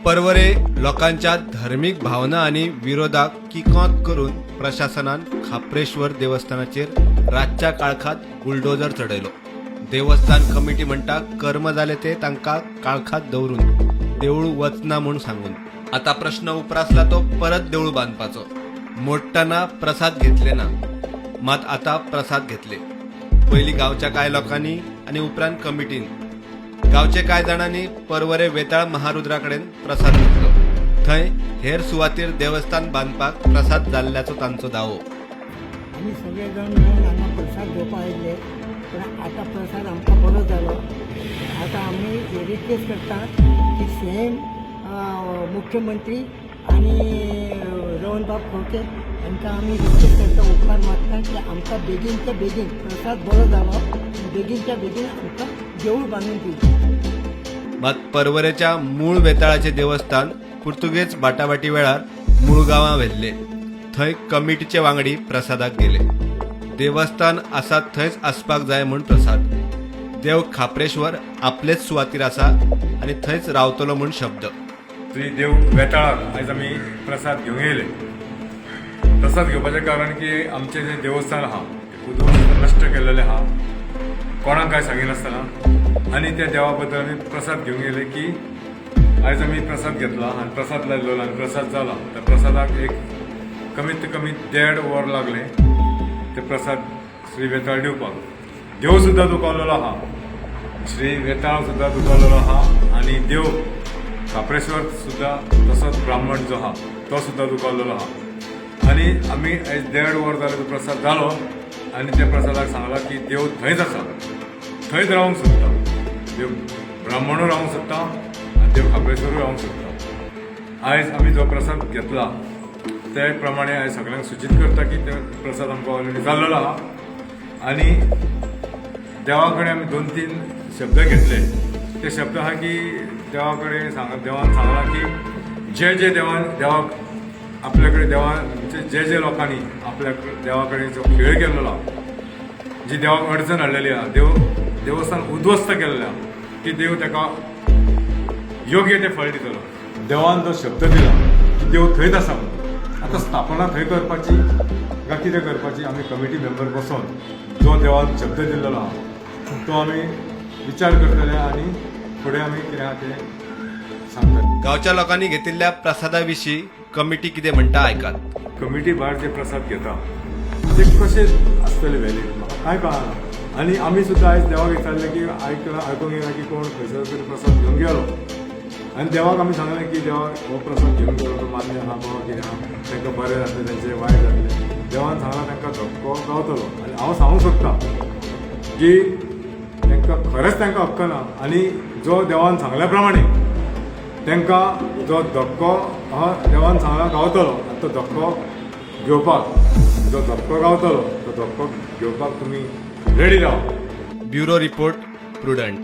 पर्वरे लोकांच्या धर्मीक भावना आनी विरोधाक किकोंत करून प्रशासनान खाप्रेश्वर देवस्थानाचेर रातच्या काळखात बुलडोजर चडयलो. देवस्थान कमिटी म्हणटा कर्म जाले ते तांकां काळखात दवरून देवूळ वचना म्हूण सांगून. आता प्रश्न उप्रासला तो परत देवूळ बांदपाचो. मोडटना प्रसाद घेतले ना, मात आता प्रसाद घेतले. पयलीं गांवच्या कांय लोकांनी आनी उपरांत कमिटीन. गावचे कांय जाणांनी पर्वरे वेताळ महारुद्रा कडेन प्रसाद घेतलो. थंय हेर सुवातेर देवस्थान बांदपाक प्रसाद जाल्ल्याचो तांचो दावो. आमी सगळे जाण मेळून हांगा प्रसाद घेवपाक आयिल्ले, पूण आतां प्रसाद आमकां बरो जालो. आतां आमी रिक्वेस्ट करता की सेम मुख्यमंत्री आनी रोहनबाब खंवटे हांकां आमी रिक्वेस्ट करता, उपकार मागता की आमकां बेगीनच्या बेगीन प्रसाद बरो जालो, बेगीनच्या बेगीन आमकां देवूळ बांदून दिवचें. मात पर्वरेच्या मूळ वेताळाचे देवस्थान पुर्तुगेज बाटाबाटी वेळार मुळगांवां व्हेल्ले. थंय कमिटीचे वांगडी प्रसादाक गेले. देवस्थान आसा थंयच आसपाक जाय म्हूण प्रसाद. देव खाप्रेश्वर आपलेच सुवातीर आसा आनी थंयच रावतलो म्हूण शब्द. श्री देव वेताळाक आयज आमी प्रसाद घेवंक येयले. प्रसाद घेवपाचें कारण की आमचें जें देवस्थान आहा तें उद्ध्वस्त नश्ट केल्लेलें आहा, कोणाक कांय सांगिनासतना. आनी त्या देवा बद्दल आमी प्रसाद घेवंक येयले की आयज आमी प्रसाद घेतला आनी प्रसाद लायलो आनी प्रसाद जाला. त्या प्रसादाक एक कमीत कमी देड वर लागलें ते प्रसाद श्री वेताळ दिवपाक. देव सुद्दां दुखावलेलो आहा, श्री वेताळ सुद्दां दुखावलेलो आहा आनी देव खाप्रेश्वर सुद्दां, तसोच ब्राह्मण जो आहा तो सुद्दां दुखावलेलो आहा. आनी आमी आयज देड वर जालें तो प्रसाद जालो आनी त्या प्रसादाक सांगलां की देव थंयच आसा, थंयच रावंक सोदता. देव ब्राह्मणूय रावंक सोदता आनी देव खाप्रेश्वरूय रावंक सोदता. आयज आमी जो प्रसाद घेतला ते प्रमाणे आयज सगळ्यांक सुचीत करता की ते प्रसाद आमकां ऑलरेडी जाल्लो आहा. आनी देवा कडेन आमी दोन तीन शब्द घेतले. ते शब्द आहा की देवा कडेन सांग, देवान सांगलां की जे जे देवान देवाक आपल्या कडेन, देवान म्हणजे जे जे लोकांनी आपल्या देवा कडेन जो खेळ केल्लो आहा, जी देवाक अडचण हाडलेली आहा, देव देवस्थान उद्ध्वस्त केल्लें आहा, की देव ताका योग्य ते फळ दितलो. देवान जो शब्द दिला की देव थंयच आसा म्हणून, आतां स्थापना थंय करपाची काय कितें करपाची, आमी कमिटी मेंबर बसोन जो देवान शब्द दिल्लो आहा तो आमी विचार करतले आनी फुडें आमी कितें आहा तें सांगतले. गावच्या लोकांनी घेतिल्ल्या प्रसादा विशीं कमिटी कितें म्हणटा, आयकात. कमिटी भायर जे प्रसाद घेता ते कशे आसतले व्हॅलीड, म्हाका कांय कळना. आनी आमी सुद्दां आयज देवाक विचारलें की आयकलां, आयकूंक येयला की कोण खंयसर तरी प्रसाद घेवन गेलो आनी देवाक आमी सांगलें की देवाक हो प्रसाद घेवन गेलो तो मान्य आहा बाबा, कितें आहा, तांकां बरें जातलें, तेंचें वायट जातलें. देवान सांगलां तांकां धक्को गावतलो. आनी हांव सांगूंक सोदतां की तांकां खरेंच तांकां हक्क ना आनी जो देवान सांगल्या प्रमाणे तांकां जो धक्को आहा, देवान सांगला गावतलो आनी तो धक्को घेवपाक, जो धक्को गावतलो तो धक्को घेवपाक तुमी रेडी रावा. Bureau report, prudent.